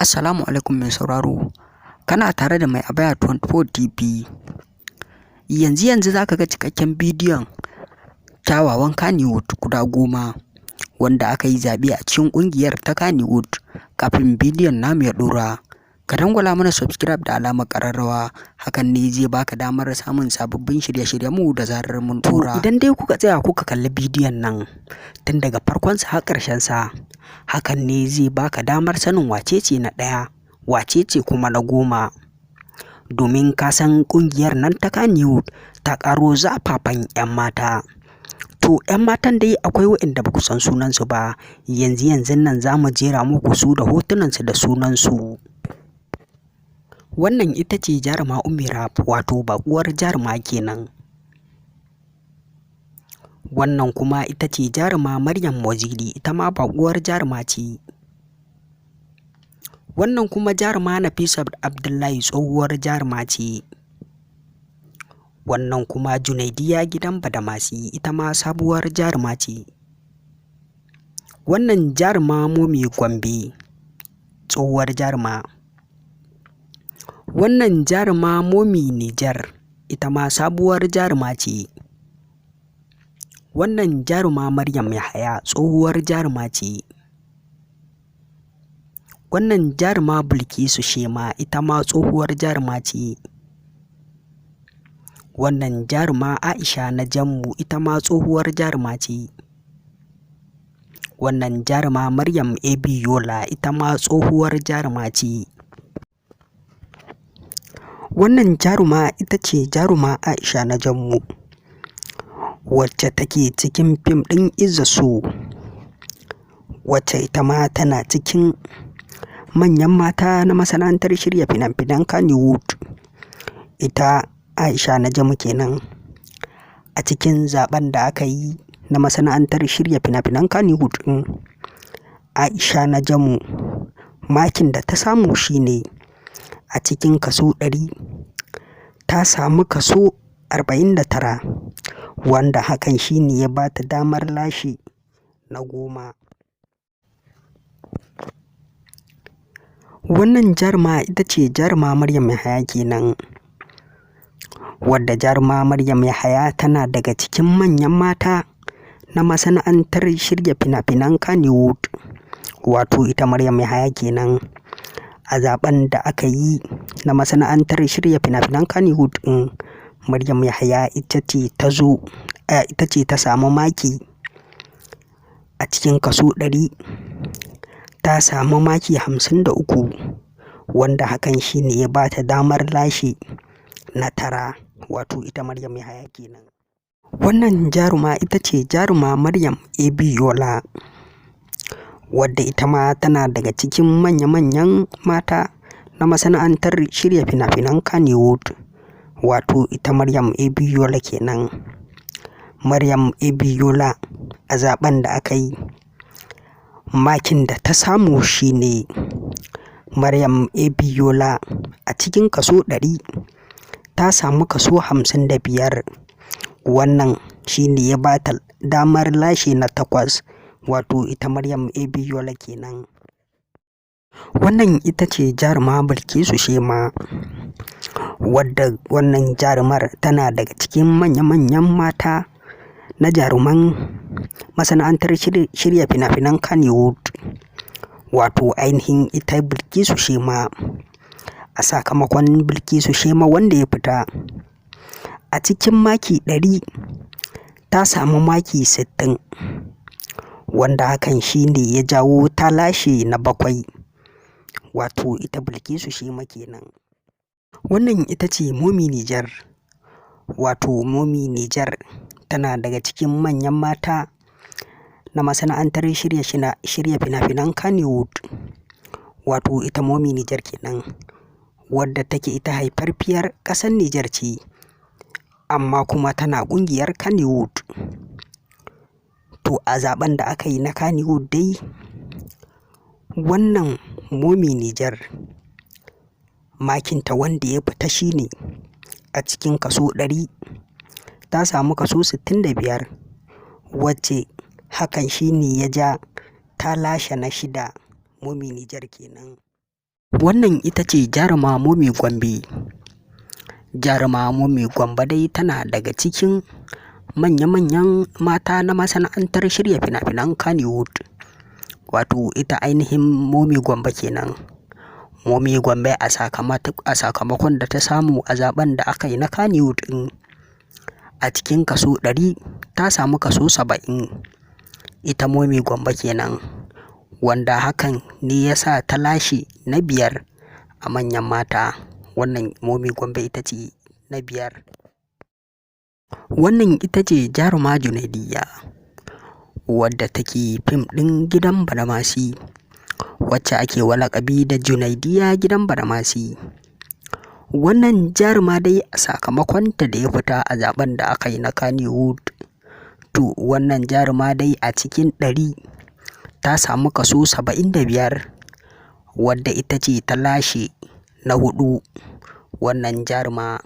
Assalamu alaikum mai sauraro. Kana tare da Mai Abaya 24 TV. Yanzu yanzu za ka ga cikakken bidiyon kyawawan Kannywood guda 10 wanda aka yi zaɓe a cikin ƙungiyar ta Kannywood. Kafin bidiyon namu ya ɗora, ka dangwala mana subscribe da alamar ƙararrawa, hakan ne zai baka damar samun sababbin shirye-shiryenmu da zarar mun ɗora. Idan dai kuka tsaya kuka kalli bidiyon nan tun daga farkonsa har ƙarshensa, hakan ne zai baka damar sanin wacece na ɗaya, wacece kuma na 10. Domin ka san ƙungiyar nan ta Kannywood ta ƙaro zafafan 'yan mata. To, 'yan matan dai akwai waɗanda ba ku san sunansu ba, yanzu yanzun nan za mu jera muku su da hotunansu da sunansu. Wannan ita ce jaruma Ummi Rap, wato baƙuwar jaruma kenan. Wannan kuma ita ce jaruma Maryam Waziri, ita ma baƙuwar jaruma ce. Wannan kuma jaruma Nafisa Abdullahi, tsohuwar jaruma ce. Wannan kuma Junaidiya Gidan Badamasi, ita ma sabuwar jaruma ce. Wannan jaruma Momi Gombe, tsohuwar jaruma. Wannan jaruma Momi Nijar, ita ma sabuwar jaruma ce. Wannan jaruma Maryam Yahaya, tsohuwar jaruma ce. Wannan jaruma Bilkisu Shema, ita ma tsohuwar jaruma ce. Wannan jaruma Aisha Najammu, ita ma tsohuwar jaruma ce. Wannan jaruma Maryam AB Yola, ita ma tsohuwar jaruma ce. Wannan jaruma ita ce jaruma Aisha Najammu, wacce take cikin fim ɗin Izza So, wacce ita ma tana cikin manyan mata na masana'antar shirya fina-finan Kannywood. Ita Aisha Najammu kenan a cikin zaben da aka yi na masana'antar shirya fina-finan Kannywood ɗin. Aisha Najammu, makin da ta samu shine a cikin kaso 100 ta samu kaso 49, wanda hakan shine ya ba ta damar lashe na 10. Wannan jaruma ita ce jaruma Maryam Yahaya kenan, wadda jaruma Maryam Yahaya tana daga cikin manyan mata na masana'antar shirya fina-finan Kannywood, wato ita Maryam Yahaya kenan. A zaben da aka yi na masana'antar shirya fina-finan Kannywood ɗin, Maryam Yahaya ita ce ta zo, ita ce ta samu maki a cikin kaso 100, ta samu maki 53, wanda hakan shine ya ba ta damar lashe na 9, wato ita Maryam Yahaya kenan. Wannan jaruma ita ce jaruma Maryam AB Yola, wadda ita ma tana daga cikin manya-manyan mata na masana'antar shirya fina-finan Kannywood, wato ita Maryam AB Yola kenan. Maryam AB Yola a zaben da aka yi, makin da ta samu shine Maryam AB Yola a cikin kaso 100 ta samu kaso 55. Wannan shine ya ba ta damar lashe na 8, wato ita Maryam AB Yola kenan. Wannan ita ce jaruma Bilkisu Shema, wadda wannan jarumar tana daga cikin manya-manyan mata na jaruman masana'antar shirya fina-finan Kannywood, wato ainihin ita Bilkisu Shema. A sakamakon Bilkisu Shema wanda ya fita a cikin maki 100, ta samu maki 60, wanda hakan shine ya jawo ta lashe na 7, wato ita Bilkisu Shema kenan. Wannan ita ce Momi Nijar, wato Momi Nijar tana daga cikin manyan mata na masana'antar shirya fina-finan Kannywood, wato ita Momi Nijar kenan, wadda take ita haifaffiyar ƙasar Nijar ce, amma kuma tana ƙungiyar Kannywood. To, a zaben da aka yi na Kannywood dai, wannan Momi Nijar makinta wanda ya fita shine a cikin kaso 100 ta samu kaso 65, wacce hakan shine ya ja ta lashe na 6, Momi Nijar kenan. Wannan ita ce jaruma Momi Gombe. Jaruma Momi Gombe dai tana daga cikin manya-manyan mata na masana'antar shirya fina-finan Kannywood. Wato ita ainihin Momi Gombe kenan. Momi Gombe a sakamakon da ta samu a zaben da aka yi na Kannywood ɗin, a cikin kaso 100 ta samu kaso 70. Ita Momi Gombe kenan, wanda hakan ne ya sa ta lashe na biyar a manyan mata. Wannan Momi Gombe ita ce na biyar. Wannan ita ce jaruma Junaidiyya, wadda take fim ɗin Gidan Badamasi, wacce ake wa laƙabi da Junaidiyya Gidan Badamasi. Wannan jaruma dai a sakamakonta da ya fita a zaben da aka yi na Kannywood, to wannan jaruma dai a cikin 100 ta samu kaso 75, wadda ita ce ta lashe na huɗu. Wannan jaruma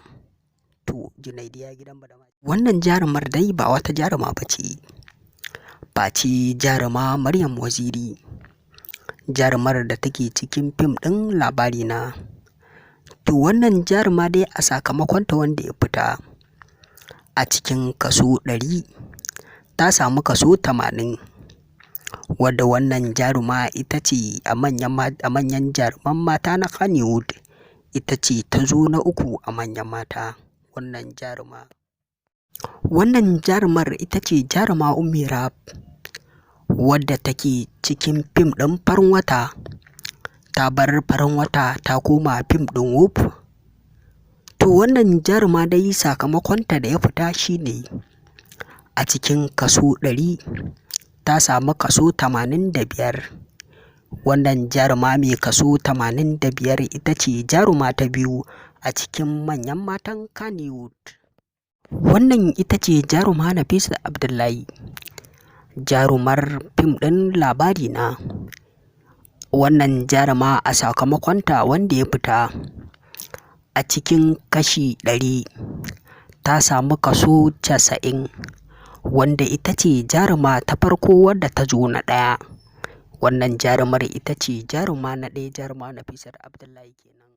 to Junaidiyya Gidan Badamasi. Wannan jarumar dai ba wata jaruma ba ce face jaruma Maryam Waziri, jarumar da take cikin fim ɗin Labarina. To wannan jaruma dai a sakamakonta wanda ya fita a cikin kaso 100 ta samu kaso 80, wadda wannan jaruma ita ce a manyan jaruman mata na Kannywood, ita ce ta zo na uku a manyan mata. Wannan jaruma. Wannan jarumar ita ce jaruma Ummi Rab, wadda take cikin fim ɗin Farin Wata. Ta bar Farin Wata ta koma fim ɗin Wuf. To wannan jaruma dai sakamakonta da ya fita shine a cikin kaso 100 ta samu kaso 85. Wannan jaruma mai kaso 85 ita ce jaruma ta biyu a cikin manyan matan Kannywood. Wannan ita ce jaruma Nafisa Abdullahi, jarumar fim ɗin Labarina. Wannan jaruma a sakamakonta wanda ya fita a cikin kashi 100 ta samu kaso 90, wanda ita ce jaruma ta farko wadda ta zo na ɗaya. Wannan jarumar ita ce jaruma na ɗaya, jaruma Nafisat Abdullahi kenan.